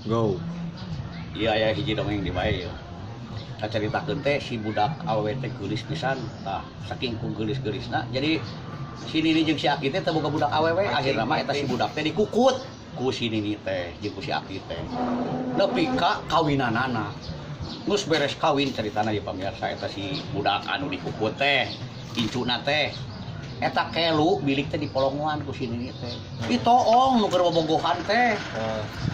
Go. Iya, aya hiji dongeng di bae ya. Kacaritakeun teh si budak awewe teh geulis pisan. Tah, saking ku geulis-geulisna. Jadi si Nini jeung si Aki teh teu boga budak awewe, akhirna mah eta si budak teh dikukut ku si Nini teh jeung ku si Aki teh. Nepi ka kawinanana. Geus beres kawin, caritana ya pamirsa, eta si budak anu dikukut teh, incuna teh eta kelu bilik teh dipolongoan ku si Nini teh. Ditoong nu keur bobogohan teh.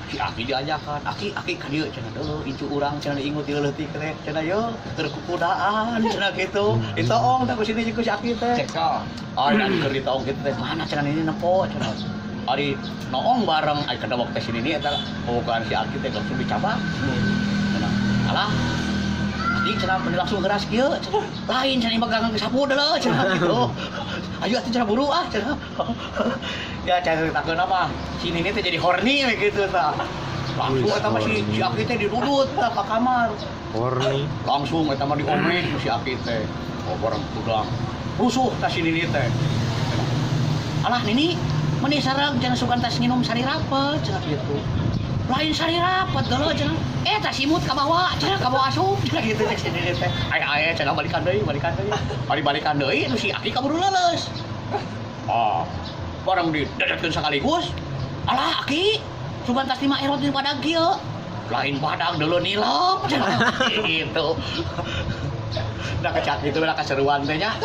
Si Aki diajakan, "Aki, Aki, ka dieu," cenah, "deuleu incu urang," cenah, "diingut ieu leutik teh," cenah, "ye keur kukudaan," cenah kitu. Ditoong teh ku si Nini jeung ku si Aki teh. Cekel. Ari keur ditoong kitu teh, "Mana?" cenah, "Nini nempo," cenah. Ari noong bareng, ari kadawak teh si Nini eta bobogohan si Aki teh langsung dicabak. Cenah, "Alah, Aki," cenah, "meni langsung keras kieu," cenah. "Lain," cenah, "imah gagang sapu deuleu," cenah gitu. "Ayo atuh," cenah, "buru ah," cenah. Ya caritakeun apa? Si Nini teh jadi horny we kitu tah. Langsung eta mah si Aki teh didudut tah ka kamar. Horny. Langsung eta mah diomeh ku si Aki teh. Oh, bareng tudang. Rusuh tah si Nini teh. "Alah, Nini, meni sareng," cenah, "sugan tas nginum sari rapet," cenah kitu. "Lain sari rapet deuleu," cenah. "Eta simut kabawa," cenah, "kabawa asup," cenah kitu teh si Nini teh. "Aya aya," cenah, "balikan deui, balikan deui." Bari balikan deui nu si Aki kaburu leuleus. Ah, barang didedetkeun sekaligus. "Alah, Aki, sugan tas lima erot di badag kieu." "Lain badag deuleu, nilep," cenah gitu. Nah, kecak gitu lah keseruan teh nya.